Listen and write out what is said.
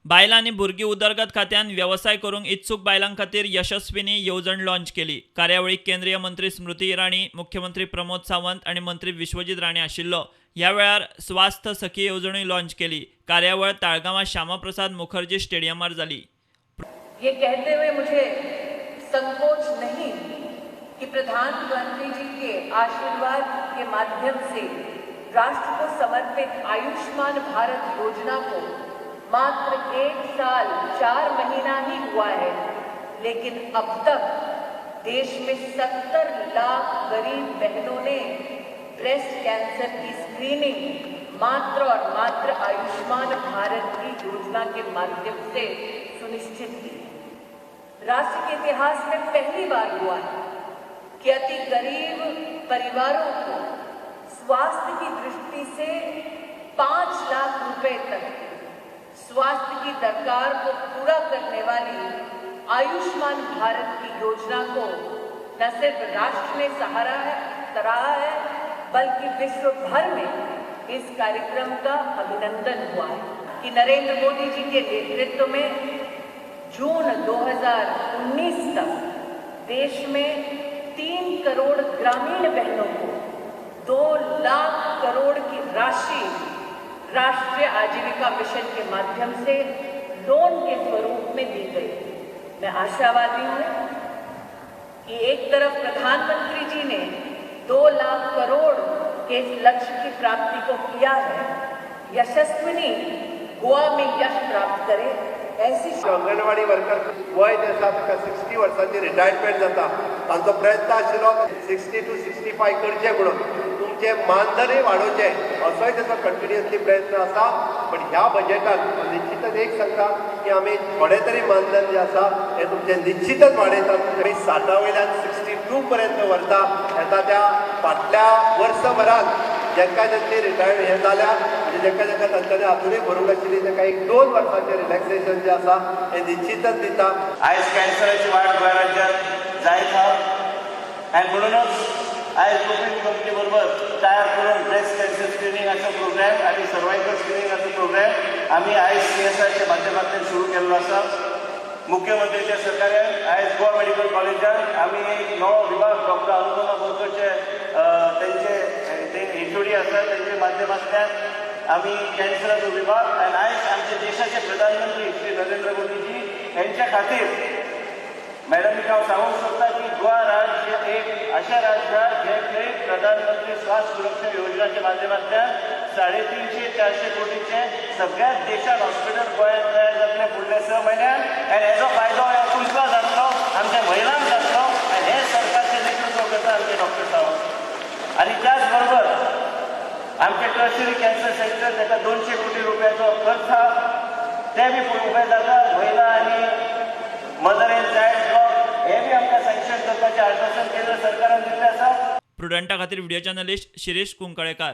बायलां आनी भुरगीं उदरगत खात्यान वेवसाय करूंक इत्सूक बायलां खातीर यशस्विनी येवजण लॉन्च केली. कार्यावळीक केंद्रीय मंत्री स्मृती इराणी, मुख्यमंत्री प्रमोद सावंत आनी मंत्री विश्वजीत राणे आशिल्लो. ह्या वेळार स्वास्थ सखी येवजणूय लॉन्च केली. कार्यावळ ताळगांवां श्यामाप्रसाद मुखर्जी स्टेडियमार जाली. ये कहते हुए मुझे संकोच नहीं कि प्रधानमंत्री जी के आशीर्वाद के माध्यम से राष्ट्र को समर्पित आयुष्मान भारत योजना को मात्र 1 साल 4 महीना ही हुआ है, लेकिन अब तक देश में 70 लाख गरीब बहनों ने ब्रेस्ट कैंसर की स्क्रीनिंग मात्र और मात्र आयुष्मान भारत की योजना के माध्यम से सुनिश्चित की है. राष्ट्र के इतिहास में पहली बार हुआ है कि अति गरीब परिवारों को स्वास्थ्य की दृष्टि से 5 लाख रुपए तक स्वास्थ्य की दरकार को पूरा करने वाली आयुष्मान भारत की योजना को न सिर्फ राष्ट्र ने सहारा है, सराहा है, बल्कि विश्व भर में इस कार्यक्रम का अभिनंदन हुआ है कि नरेंद्र मोदी जी के नेतृत्व में जून 2019 तक देश में 3 करोड़ ग्रामीण बहनों को 2 लाख करोड़ की राशि राष्ट्रीय आजीविका मिशन के माध्यम से लोन के स्वरूप में दी गई. मैं आशावादी हूं कि एक तरफ प्रधानमंत्री जी ने 2 लाख करोड़ के इस लक्ष्य की प्राप्ति को किया है, यशस्विनी गोवा में यश प्राप्त करे, ऐसी अंगणवाडी वर्कर वय जें आसा ताका 60 वर्सांची रिटायरमेंट जाता. तांचो प्रयत्न आशिल्लो 60 टू 65 करचें म्हणून, तुमचें मानधनूय वाडोवचें असोय ताचो कंटिन्युअसली प्रयत्न आसा. पण ह्या बजेटान निश्चितच एक सांगता की आमी थोडें तरी मानधन जें आसा हें तुमचें निश्चितच वाडयतात. आमी 60 वयल्यान 62 पर्यंत व्हरता. येता त्या फाटल्या वर्सभरान जेंका तांची रिटायर्ड हें जाल्या, म्हणजे जेंका जेंका तांच्यांनी अजुनूय भरूंक नाशिल्ली, तांकां एक 2 वर्सांचें रिलॅक्सेशन जें आसा हें निश्चितच दिता. आयज कॅन्सराची वाड गोंय राज्यात जायत आहा आनी म्हणूनच आयज लुपीन कंपनी बरोबर तयार करून ब्रेस्ट कॅन्सर स्क्रिनींगाचो प्रोग्राम आनी सर्वायकल स्क्रिनींगाचो प्रोग्राम आमी आयज सीएसआरच्या माध्यमांतल्यान सुरू केल्लो आसा. मुख्यमंत्र्याच्या सहकार्यान आयज गोवा मेडिकल कॉलेजान आमी एक नवो विभाग डॉक्टर अनुपमा बोरकरचे, तेंचे ते एचओडी आसा, तेंच्या माध्यमांतल्यान आमी कॅन्सराचो विभाग आनी आयज आमच्या देशाचे प्रधानमंत्री श्री नरेंद्र मोदीजी यांच्या खातीर मॅडमीक हांव सांगूंक सोदता की गोवा राज्य एक अशें राज्य आहा जें खंय प्रधानमंत्री स्वास्थ्य सुरक्षा योजनाच्या माध्यमांतल्यान 350-400 कोटीचे सगळ्याच देशात हॉस्पिटल गोंयांत तयार जातलें फुडल्या 6 म्हयन्यान आनी हेजो फायदो हो तुमकां जातलो, आमच्या महिलांक जातलो आनी हें सरकारचें नेतृत्व करता आमचे डॉक्टर सावंत. आनी त्याच बरोबर आमचे टर्शरी कॅन्सर सेंटर, ताका 200 कोटी रुपयाचो खर्च आहा, ते बी उबे जाता. महिला आनी मदर अँड चायल्ड ब्लॉक हे बी आमकां सँक्शन करपाचें आश्वासन केंद्र सरकारान दिल्लें आसा. प्रुडंटा खातीर व्हिडिओ जर्नलिस्ट शिरीष कुंकळेकार.